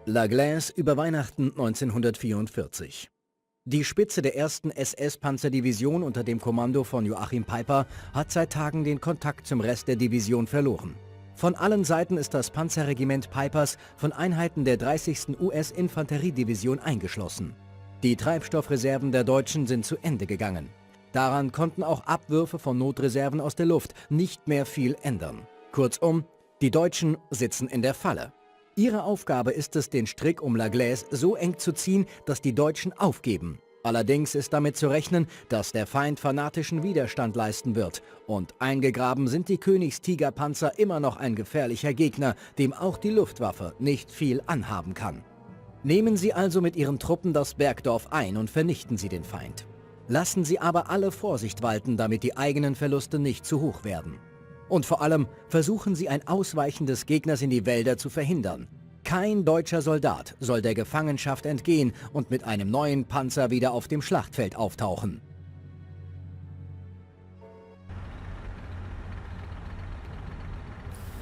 La Gleize über Weihnachten 1944. Die Spitze der ersten SS-Panzerdivision unter dem Kommando von Joachim Peiper hat seit Tagen den Kontakt zum Rest der Division verloren. Von allen Seiten ist das Panzerregiment Peipers von Einheiten der 30. US-Infanteriedivision eingeschlossen. Die Treibstoffreserven der Deutschen sind zu Ende gegangen. Daran konnten auch Abwürfe von Notreserven aus der Luft nicht mehr viel ändern. Kurzum, die Deutschen sitzen in der Falle. Ihre Aufgabe ist es, den Strick um La Gleize so eng zu ziehen, dass die Deutschen aufgeben. Allerdings ist damit zu rechnen, dass der Feind fanatischen Widerstand leisten wird. Und eingegraben sind die Königstigerpanzer immer noch ein gefährlicher Gegner, dem auch die Luftwaffe nicht viel anhaben kann. Nehmen Sie also mit Ihren Truppen das Bergdorf ein und vernichten Sie den Feind. Lassen Sie aber alle Vorsicht walten, damit die eigenen Verluste nicht zu hoch werden. Und vor allem versuchen Sie, ein Ausweichen des Gegners in die Wälder zu verhindern. Kein deutscher Soldat soll der Gefangenschaft entgehen und mit einem neuen Panzer wieder auf dem Schlachtfeld auftauchen.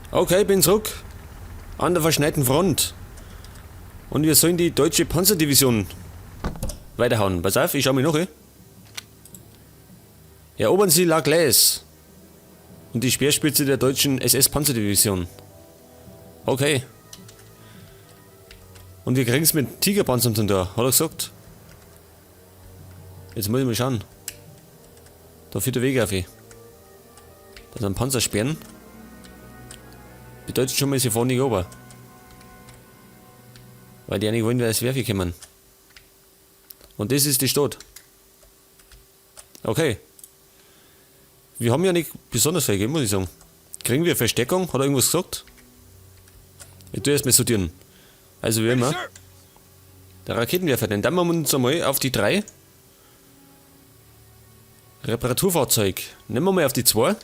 Okay, bin zurück. An der verschneiten Front. Und wir sollen die deutsche Panzerdivision weiterhauen. Pass auf, ich schau mich noch. Erobern Sie La Gleize. Und die Speerspitze der deutschen SS-Panzerdivision. Okay. Und wir kriegen's mit Tigerpanzern zum da, hat er gesagt. Jetzt muss ich mal schauen. Da führt der Weg auf. Da sind Panzersperren. Bedeutet schon mal, sie fahren nicht runter. Weil die nicht wollen, dass Werfe kommen. Und das ist die Stadt. Okay. Wir haben ja nicht besonders viel, muss ich sagen. Kriegen wir Verstärkung? Hat er irgendwas gesagt? Ich tue erstmal sortieren. Also wie immer. Der Raketenwerfer, den dann wir uns einmal auf die 3. Reparaturfahrzeug. Nehmen wir mal auf die 2.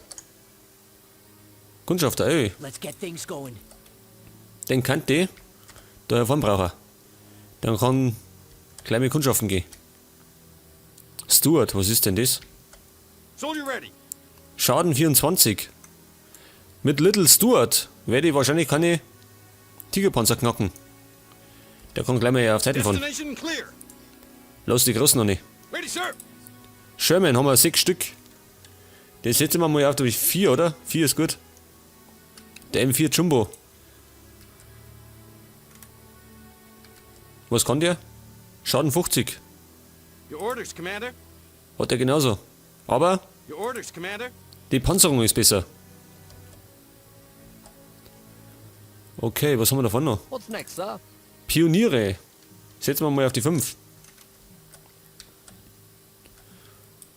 Kundschafter, ey. Den kann die da hervorn brauchen. Dann kann gleich mit Kundschaften gehen. Stuart, was ist denn das? Schaden 24. Mit Little Stuart werde ich wahrscheinlich keine Tigerpanzer knacken. Der kann gleich mal auf Seiten fahren. Lass die Großen noch nicht. Sherman haben wir 6 Stück. Den setzen wir mal auf durch 4, oder? 4 ist gut. Der M4 Jumbo. Was kann der? Schaden 50. Hat der genauso. Aber die Panzerung ist besser. Okay, was haben wir davon noch? Pioniere. Setzen wir mal auf die 5.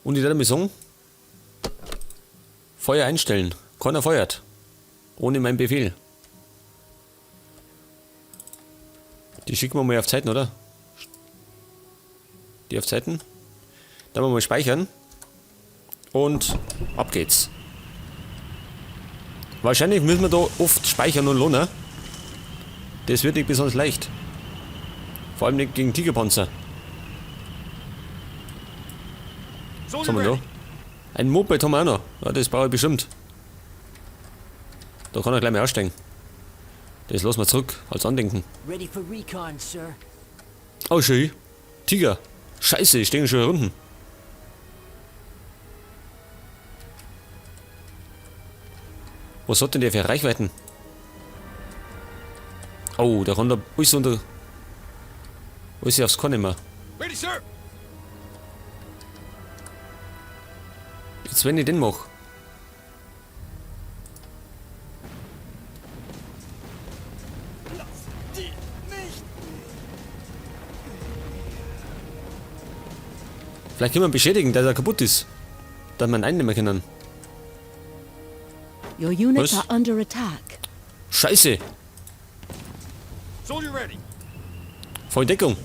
Und ich werde mal sagen, Feuer einstellen. Keiner feuert. Ohne meinen Befehl. Die schicken wir mal auf Zeiten, oder? Die auf Zeiten. Dann mal speichern. Und ab geht's. Wahrscheinlich müssen wir da oft speichern und lohnen. Das wird nicht besonders leicht. Vor allem nicht gegen Tigerpanzer. Was haben wir da? Ein Moped haben wir auch noch. Ja, das brauche ich bestimmt. Da kann er gleich mal aussteigen. Das lassen wir zurück, als Andenken. Oh, schön. Tiger. Scheiße, ich stehe schon hier unten. Was hat denn der für Reichweiten? Oh, der kann da alles unter. Alles aufs Korn nehmen. Jetzt, wenn ich den mach. Vielleicht können wir ihn beschädigen, dass er kaputt ist. Dass wir ihn einnehmen können. Your units Was? are under attack. Scheiße! Soldier ready. Voll Deckung.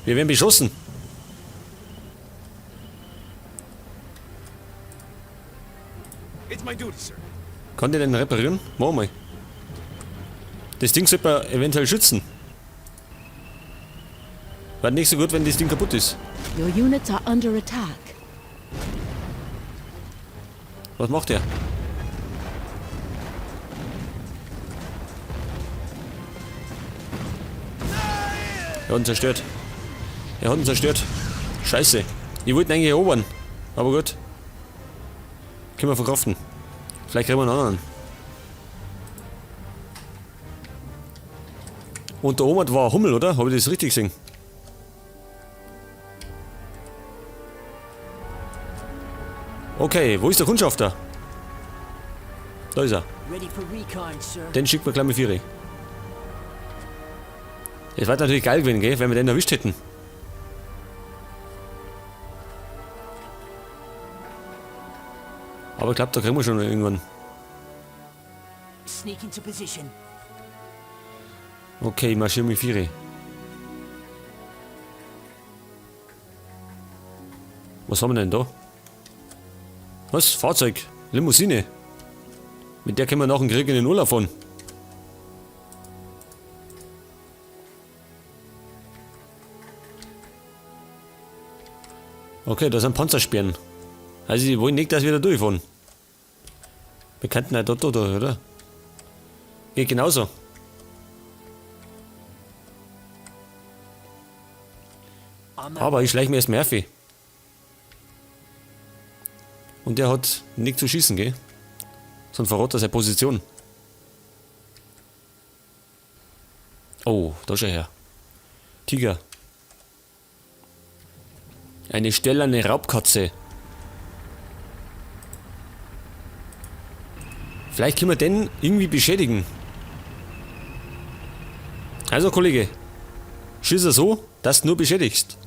Wir werden beschossen. It's my duty, sir. Kann der denn reparieren? Machen wir mal. Das Ding sollte man eventuell schützen. War nicht so gut, wenn das Ding kaputt ist. Your units are under attack. Was macht der? Er hat ihn zerstört. Er hat ihn zerstört. Scheiße. Ich wollte ihn eigentlich erobern. Aber gut. Können wir verkraften. Vielleicht kriegen wir einen anderen. Und da oben war ein Hummel, oder? Habe ich das richtig gesehen? Okay, wo ist der Kundschafter? Da ist er. Den schickt man gleich mit Vieri. Es war natürlich geil gewesen, gell, wenn wir den erwischt hätten. Aber ich glaub, da kriegen wir schon irgendwann. Okay, marschieren mit Vieri. Was haben wir denn da? Was? Fahrzeug? Limousine? Mit der können wir nach dem Krieg in den Urlaub fahren. Okay, da sind Panzersperren. Also die wollen nicht, dass wir da durchfahren. Wir könnten ja dort durch, oder? Geht genauso. Aber ich schleiche mir erst Murphy. Und der hat nichts zu schießen, gell? Sonst verrät er seine Position. Oh, da schau her. Tiger. Eine stählerne Raubkatze. Vielleicht können wir den irgendwie beschädigen. Also Kollege, schieß er so, dass du nur beschädigst.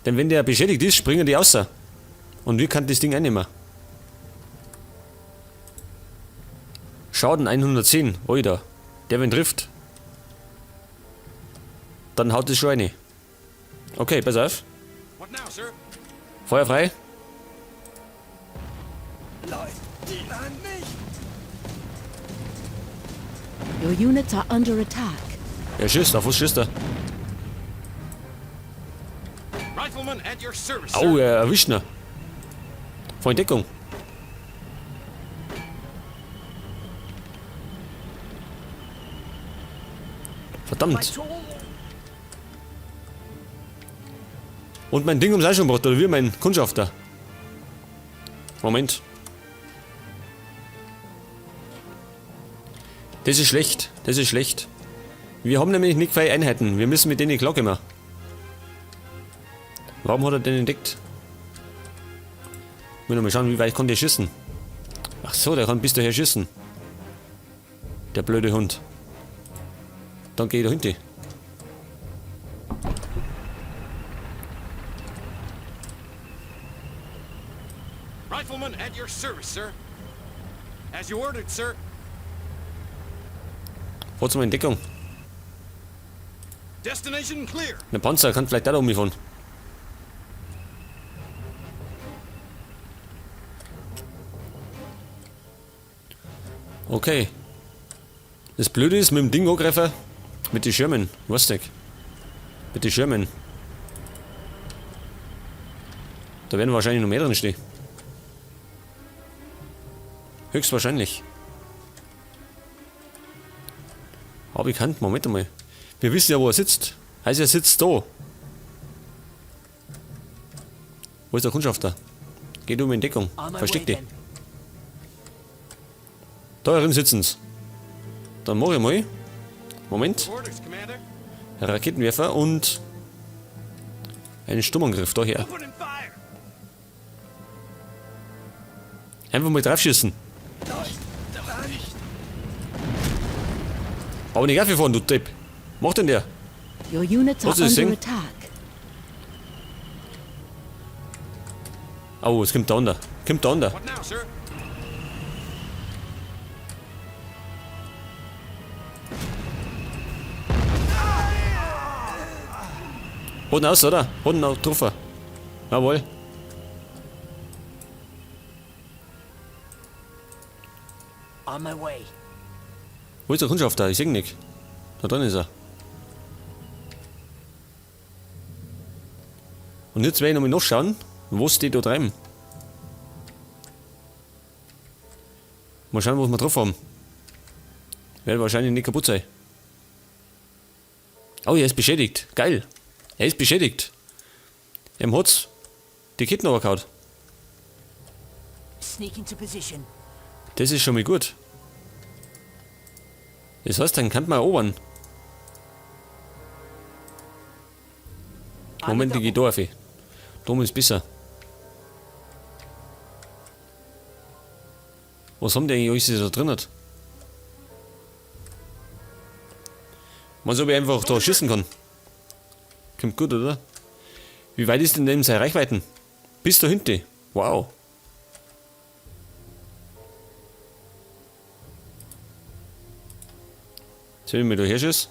Denn wenn der beschädigt ist, springen die außer. Und wir können das Ding einnehmen. Schaden 110. Oida. Der, wenn trifft, dann haut es schon rein. Okay, pass auf. Feuer frei. Your units are under attack. Er schießt, auf was schießt er? Rifleman at your service, Au, sir. er erwischt ihn. Voll in Deckung. Verdammt. Und mein Ding ums auch schon gebracht, oder wie mein Kundschafter. Moment. Das ist schlecht, das ist schlecht. Wir haben nämlich nicht viele Einheiten. Wir müssen mit denen klarkommen. Warum hat er den entdeckt? Ich will noch mal schauen, wie weit kann der schießen. Ach so, der kann bis daher schießen. Der blöde Hund. Dann geh ich da hinten. Rifleman at your service, sir. As you ordered, sir. Fahrt's mal in Deckung. Destination clear. Der Panzer kann vielleicht auch da umfahren. Okay. Das Blöde ist, mit dem Ding angreifen, mit den Schirmen, weißt du nicht. Mit den Schirmen. Da werden wahrscheinlich noch mehr drin stehen. Höchstwahrscheinlich. Aber ich kann, Moment einmal. Wir wissen ja, wo er sitzt. Also er sitzt da. Wo ist der Kundschafter? Geh du mal in Deckung. Versteck dich. Da drin sitzen's. Dann mach ich mal. Moment. Raketenwerfer und einen Sturmangriff daher. Einfach mal draufschießen. Aber nicht aufgefahren, du Depp. Macht denn der? Your units are What's this under thing? attack. Oh, es kommt da unter. Kommt da unter. What now, sir? Hoden aus, oder? Hoden auch getroffen. Jawohl. On my way. Wo ist der Kundschafter? Ich seh ihn nicht. Da drin ist er. Und jetzt werde ich nochmal nachschauen, wo die da treiben. Mal schauen, was wir drauf haben. Wird wahrscheinlich nicht kaputt sein. Oh, er ist beschädigt. Geil. Er ist beschädigt. Er hat's die Ketten runtergehauen. Sneak into position. Das ist schon mal gut. Das heißt, dann kann man erobern. Moment, ich geh da auf. Da ist besser. Was haben die eigentlich alles da drin? Hat? Man soll einfach da schießen kann. Kommt gut, oder? Wie weit ist denn denn seine Reichweiten? Bis da hinten. Wow. Soll ich mir da her schießen?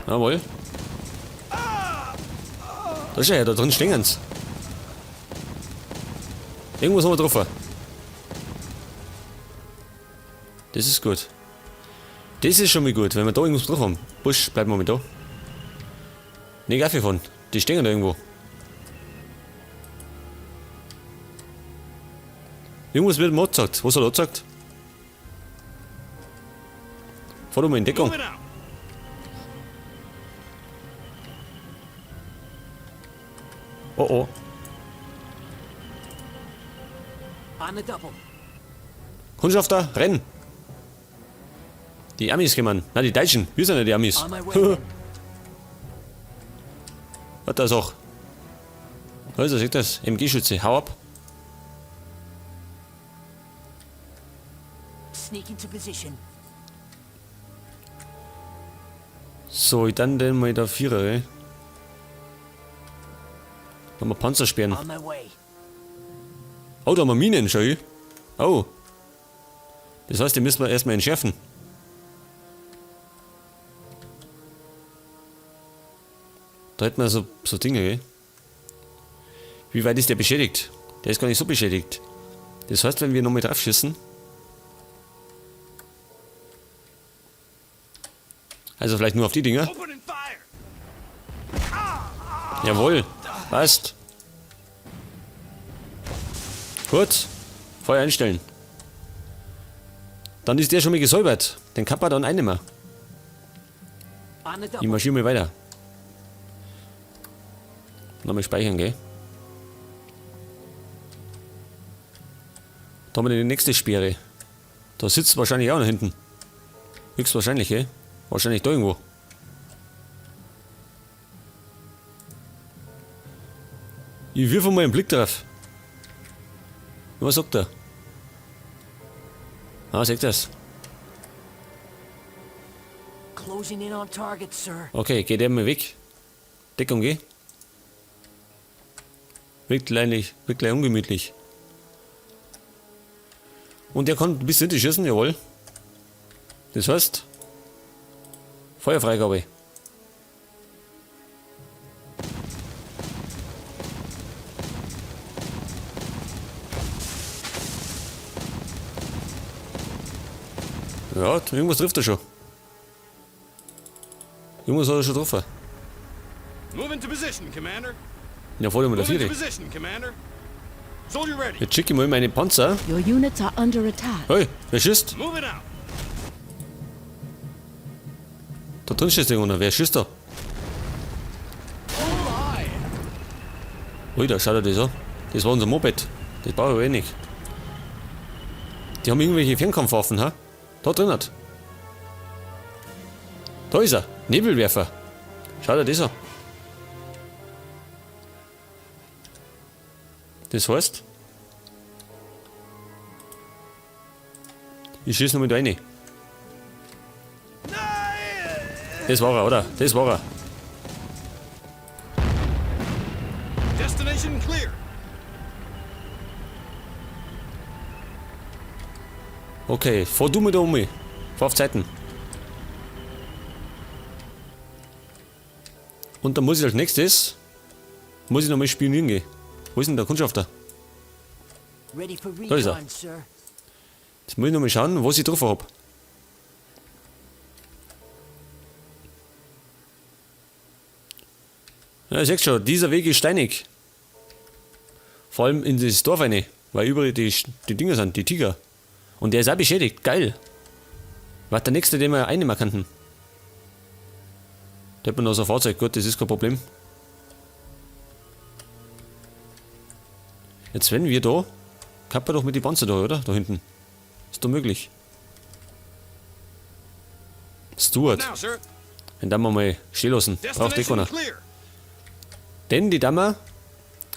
Jawohl. Da ist er ja, da drin stehen sie. Irgendwas haben wir getroffen. Das ist gut. Das ist schon mal gut, wenn wir da irgendwas drauf haben. Busch, bleiben wir mal da. Ne, Kaffee von. Die stehen da irgendwo. Irgendwas wird mir angezeigt. Was hat er angezeigt? Fahr doch mal in Deckung. Moving out. Oh oh. On the double. Kundschafter, renn! Die Amis kommen. Na, die Deutschen. Wir sind ja die Amis. On my way then. Was das auch? Also, seht das? MG-Schütze, hau ab. Sneak into position. So, ich dann den mal da Vierer, ey. Haben wir Panzersperren. On my way. Oh, da haben wir Minen, schau ich. Oh. Das heißt, die müssen wir erstmal entschärfen. Da hätten wir so Dinge, gell? Wie weit ist der beschädigt? Der ist gar nicht so beschädigt. Das heißt, wenn wir nochmal drauf schießen. Also vielleicht nur auf die Dinger. Opening fire. Jawohl. Passt. Gut. Feuer einstellen. Dann ist der schon mal gesäubert. Den kann man dann einnehmen. On the Ich double. marschiere mal weiter. Nochmal speichern, gell? Da haben wir die nächste Sperre. Da sitzt wahrscheinlich auch noch hinten. Höchstwahrscheinlich, gell? Wahrscheinlich da irgendwo. Ich wirf mal einen Blick drauf. Was sagt er? Ah, sagt das. Closing in on target, sir. Okay, geht er mal weg. Deckung, geh. Wirkt gleich ungemütlich. Und der kann bis hinten schießen, jawohl. Das heißt, Feuerfreigabe. Ja, irgendwas trifft er schon. Irgendwas hat er schon getroffen. Move into position, Commander. Ja, vor allem mit der Move into Viere. position, Commander. Soldier ready. Jetzt schicke ich mal meine Panzer. Your units are under attack. Hey, wer schießt? Moving out. Da drin schießt irgendeiner. Wer schießt da? Ui, da schaut er das an. Das war unser Moped. Das brauche ich aber eh nicht. Die haben irgendwelche Fernkampfwaffen, ha? Da drin hat. Da ist er. Nebelwerfer. Schaut er das an. Das heißt, ich schieße noch mit rein. Das war er, oder? Das war er. Destination clear. Okay, fahr du mit da um mich. Fahr auf Zeiten. Und dann muss ich als nächstes, muss ich nochmal spionieren gehen. Wo ist denn der Kundschafter? Ready for Da ist er. recon, sir. Jetzt muss ich nochmal schauen, was ich drauf hab. Ja, ich seh schon, dieser Weg ist steinig. Vor allem in das Dorf rein. Weil überall die Dinger sind, die Tiger. Und der ist auch beschädigt. Geil. War der nächste, den wir einnehmen könnten. Der hat mir noch so ein Fahrzeug. Gut, das ist kein Problem. Jetzt wenn wir da... Kann man doch mit die Panzer da, oder? Da hinten. Ist doch möglich. Stuart. Now, sir. Den darf man mal stehen lassen. Braucht eh Destination keiner. clear. Denn die Dammer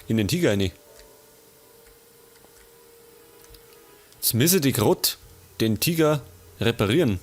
in den Tiger rein. Jetzt müssen die grad den Tiger reparieren.